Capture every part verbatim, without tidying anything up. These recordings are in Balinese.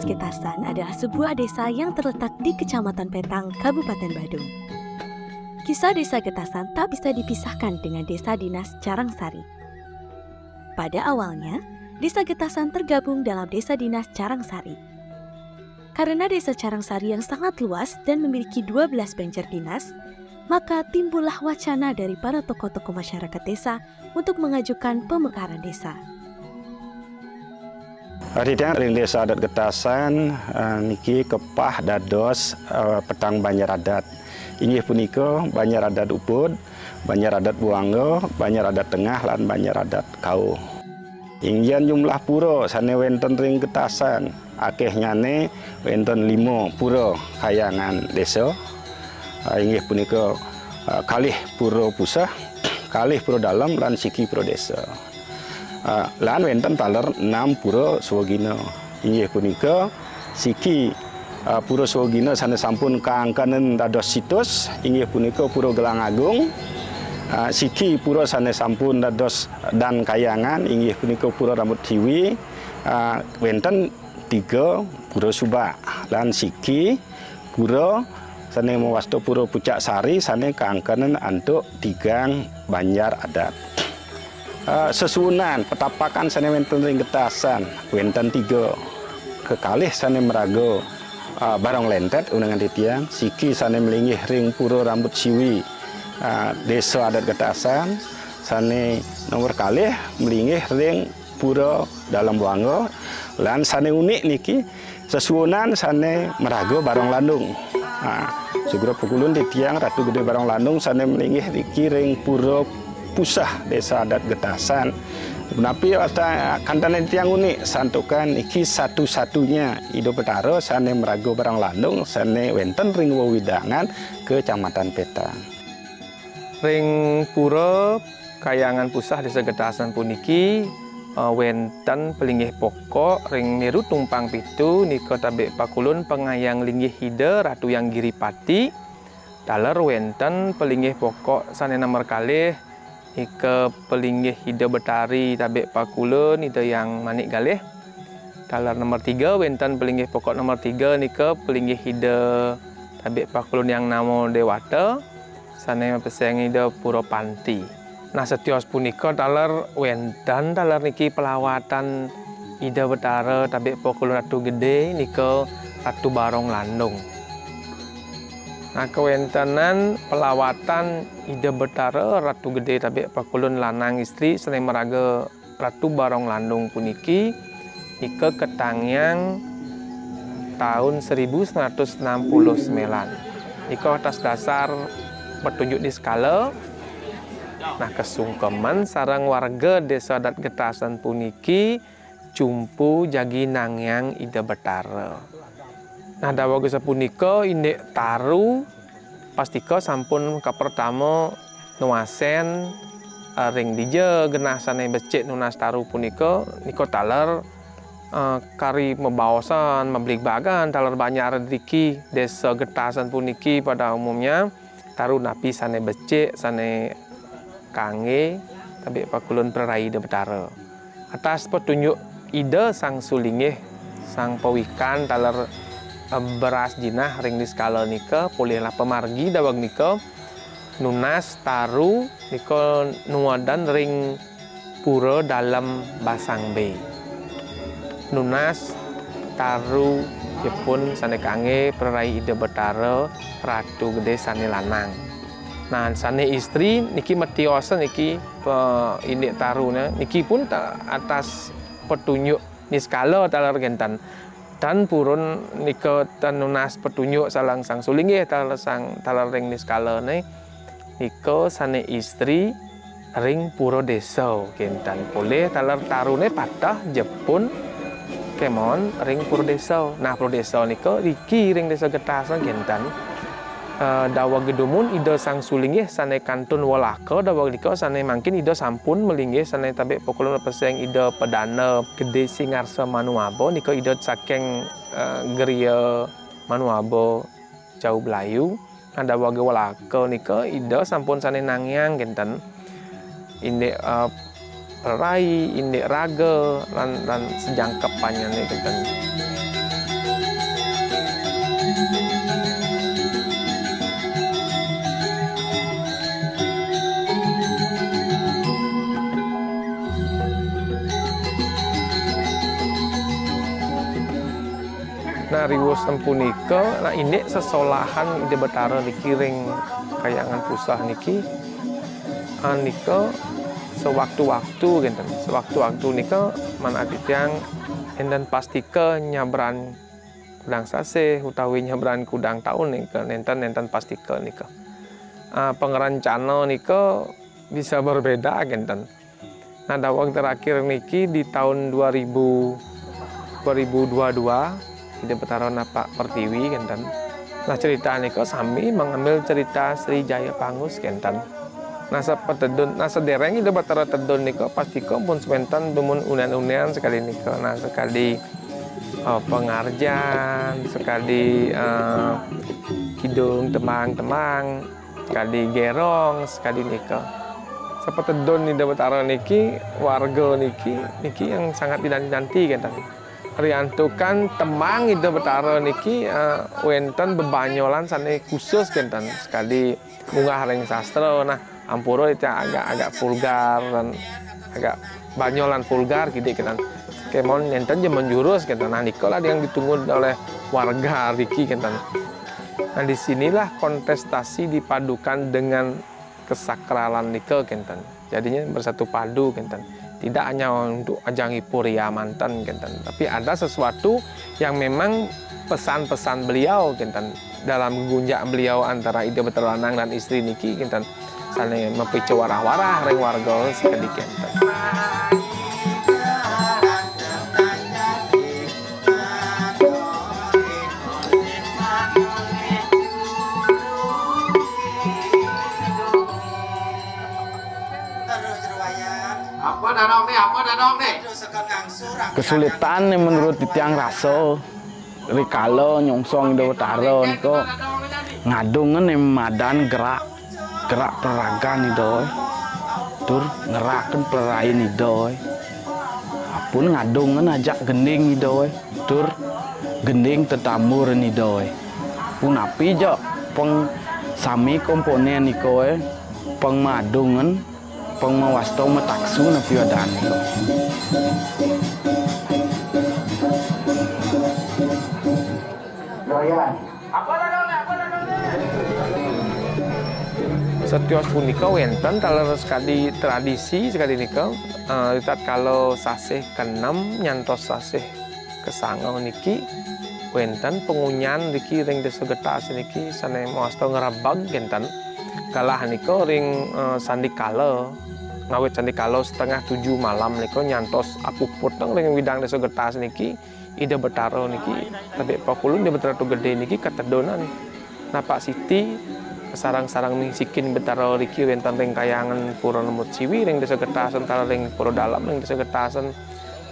Getasan adalah sebuah desa yang terletak di Kecamatan Petang, Kabupaten Badung. Kisah Desa Getasan tak bisa dipisahkan dengan Desa Dinas Carangsari. Pada awalnya, Desa Getasan tergabung dalam Desa Dinas Carangsari. Karena Desa Carangsari yang sangat luas dan memiliki dua belas banjar dinas, maka timbullah wacana dari para tokoh-tokoh masyarakat desa untuk mengajukan pemekaran desa. Titiang ring Desa Adat Getasan, eh, niki kepah dados, eh, petang banjar adat. Inggih punika Banjar Adat Ubud, Banjar Adat Buangga, Banjar Adat Tengah, lan Banjar Adat Kauh. Inggihan jumlah pura sane wenten ring Getasan, akehnyane wenten lima pura kayangan desa. Ah, inggih punika, ah, kalih pura puseh, kalih pura dalem, lan siki pura desa. Ah, lan wenten taler enam pura swagina. Inggih punika siki, ah, pura swagina sane sampun kaangkenen dados situs, inggih punika Pura Gelang Agung. Ah, siki pura sane sampun dados dan kayangan, inggih punika Pura Rambut Siwi. Ah, wenten tiga pura subak, lan siki pura sane mawasta Pura Pucak Sari sane kaangkenen antuk tigang banjar adat. Eh, sesuunan petapakan sane wenten ring Getasan, wenten tiga. Kekalih sane maraga, eh, Barong Lentet unengan titiang, siki sane malinggih ring Pura Rambut Siwi, eh, Desa Adat Getasan, sane nomor kalih malinggih ring Pura Dalem Buangga, lan sane unik niki sesuunan sane maraga Barong Landung. Nah, sugra pakulun titiang Ratu Gede Barong Landung sane malinggih niki ring Pura Puseh Desa Adat Getasan. Punapi wasta kantenan titiang unik, santukan niki satu-satunya Ida Betara sane maraga Barong Landung sane wenten ring wewidangan Kecamatan Petang. Ring Pura Kayangan Puseh Desa Getasan puniki, eh, wenten palinggih pokok ring Meru Tumpang Pitu nika tabek pakulun pangayang linggih Ida Ratu Hyang Giripati, taler wenten palinggih pokok sane nomor kalih nika palinggih Ida Betari tabek pakulun Ida Hyang Manik Galih. Taler nomor tiga wenten palinggih pokok nomor tiga nika palinggih Ida tabek pakulun Hyang Namo Dewata sane mapeseng Ida Pura Panti. Nah, setios punika taler wenten taler niki pelawatan Ida Betara tabek pakulun Ratu Gede nika Ratu Barong Landung. Nah, kawentenan pelawatan Ida Betara Ratu Gede tabek pakulun lanang istri sane maraga Ratu Barong Landung puniki nika katangiang taun seribu sembilan ratus enam puluh sembilan. Nika atas dasar petunjuk niskala. Nah, kasungkeman sareng warga Desa Adat Getasan puniki cumpu jagi nangiang Ida Betara. Nah, daweg sapunika indik taru pastika sampun kapertama nuasen, eh, ring dija genah sane becik nunas taru punika, nika taler, eh, kari mabaosan, mabligbagan, taler banjar driki Desa Getasan puniki pada umumnya taru napi sane becik, sane kangge tabek pakulun prerai Ida Betara. Atas petunjuk Ida Sang Sulinggih, Sang Pawikan taler, eh, beras jinah ring niskala nika, polihlah pamargi daweg nika, nunas taru nika nuedan ring Pura Dalem Basangbe. Nunas taru ipun sane kangge prerai Ida Betara Ratu Gede sane lanang. Nah, sane istri niki matiosan niki pe-, indik tarune niki pun ta-, atas petunjuk niskala taler kenten. Tan purun nika tan nunas petunjuk sareng Sang Sulinggih taler sang, taler ring niskalane nika sane istri ring pura desa kenten. Polih taler tarune pateh jepun kemawon ring pura desa. Nah, pura desa nika riki ring Desa Getasan kenten. Eh, daweg dumun Ida Sang Sulinggih sane kantun welaka daweg nika sane mangkin Ida sampun malinggih sane tabek pakulun mapeseng Ida Pedanda Gede Singarsa Manuaba nika Ida saking, eh, Griya Manuaba Jauh Belayu. Nah, daweg welaka nika Ida sampun sane nangiang kenten. Indik, eh, prerai, indik raga, lan, lan sajangkepanyane kenten. Riwus punika, nah, indik sesolahan Ida Betara niki ring Kahyangan Puseh niki, ah, nika sewaktu-waktu kenten. Sewaktu-waktu nika manah titiang enten pastika nyabran kudang sasih utawi nyabran kudang taun nika nenten, nenten pastika nika. Ah, pangrencana nika bisa berbeda kenten. Nah, daweg terakhir niki di tahun dua ribu, dua ribu dua dua, Ida Betara napak pertiwi kenten. Nah, cerita nika sami mengambil cerita Sri Jaya Pangus kenten. Nah, sapatedun, nah, sedereng Ida Betara tedun nika pastika pun sementan dumun unian-unian sekadi nika. Nah, sekadi, eh, pangarjan, sekadi, eh, kidung tembang-tembang, sekadi gerong, sekadi nika. Sapatedun Ida Betara niki, warga niki, niki yang sangat dinanti-nanti kenten. Riantukan tembang Ida Betara niki, eh, wenten bebanyolan sane khusus kenten. Sekadi munggah ring sastra, nah, ampura itu agak, agak vulgar dan agak banyolan vulgar gitu kenten. Kemon nenten ja menjurus kenten. Nah, nika lah yang ditunggu oleh warga riki kenten. Nah, disinilah kontestasi dipadukan dengan kesakralan nika kenten. Jadinya bersatu padu kenten. Tidak hanya untuk ajang hipuria manten kenten, tapi ada sesuatu yang memang pesan-pesan beliau kenten dalam gunjak beliau antara Ida Betara Lanang dan istri niki kenten sane mapica warah-warah ring warga sekadi kenten. Apa dadong ni? Apa dadong ni? Kesulitan ni menurut titiang rasa, rikala nyongsong Ida Betara nika ngadungan ni madan gerak, gerak peraragan Ida, tur ngeraken prarain Ida. Apun ngadungan ajak gending Ida, tur gending tetamburan Ida. Punapi ja peng sami komponen nika, peng madungan, pang mawasta mataksu napi wadane. Setios punika wenten taler sekadi tradisi sekadi nika, eh, ritatkala sasih keenem nyantos sasih kasanga niki wenten pangunyan niki ring Desa Getas niki sane mawasta ngrebeg kenten. Galah nika ring, eh, sandikala, ngawit sandikala setengah tujuh malam nika nyantos apuputeng ring widang Desa Getas niki, Ida Betara niki tebek pakulun Ida Betara Tu Gede niki katedunan. Napak siti sareng-sareng misikin Betara riki wenten ring Kahyangan Pura Lemut Siwi ring Desa Getas, antara ring Pura Dalem ring Desa Getas,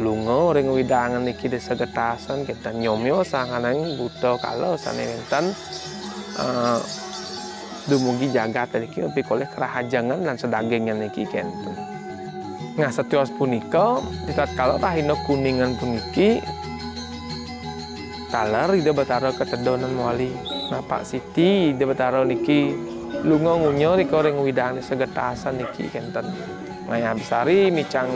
lunga ring widangan niki Desa Getas kenten, nyomya sangkaning buta kala sane wenten, eh, dumugi jagat niki pikolih karahajengan lan sadagingnya niki kenten. Nah, setios punika, ritatkala rahina Kuningan puniki, taler Ida Betara katedunan mawali. Napak siti Ida Betara niki lunga ngunyah rika ring widang Desa Getas niki kenten. Ngayah besari micang,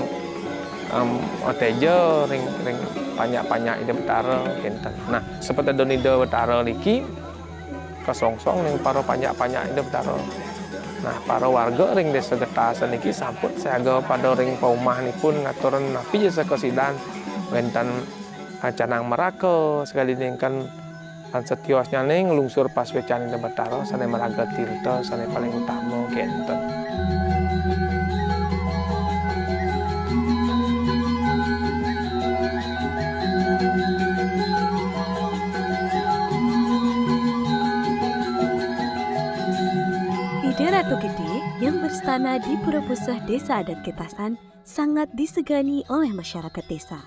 em, ateja ring, ring panjak-panjak Ida Betara kenten. Nah, sapatedun Ida Betara niki kasongsong ring para panjak-panjak Ida Betara. Nah, para warga ring Desa Getas niki sampun siaga pada ring paumah nipun ngaturang napi ja sakasidan wenten, ah, canang maraka sakadi ningken lan setiosnyaning nglungsur pasuecan Ida Betara sane maraga tirta sane paling utama kenten. Ida Ratu Gede yang berstana di Pura Puseh Desa Adat Ketasan sangat disegani oleh masyarakat desa.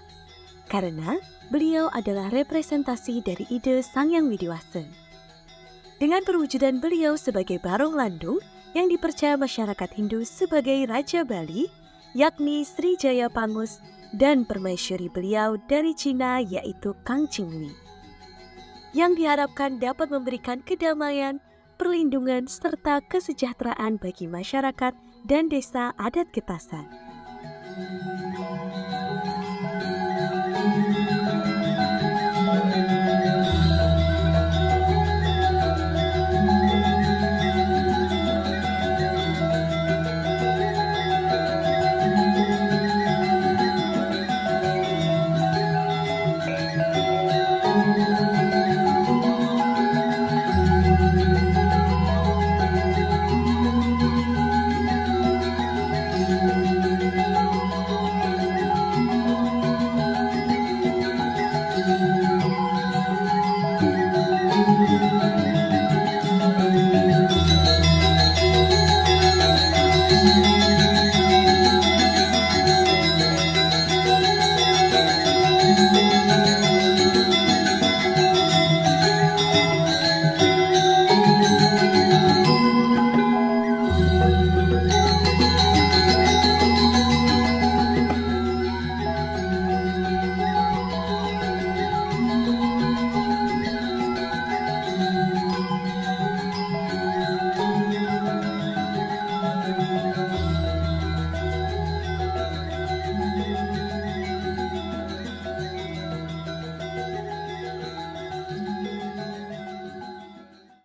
Karena beliau adalah representasi dari Ida Sang Yang Widi Wasa. Dengan perwujudan beliau sebagai Barong Landung yang dipercaya masyarakat Hindu sebagai Raja Bali, yakni Sri Jaya Pangus dan permaisuri beliau dari Cina yaitu Kang Ching Wei, yang diharapkan dapat memberikan kedamaian, perlindungan, serta kesejahteraan bagi masyarakat dan desa adat Ketasan.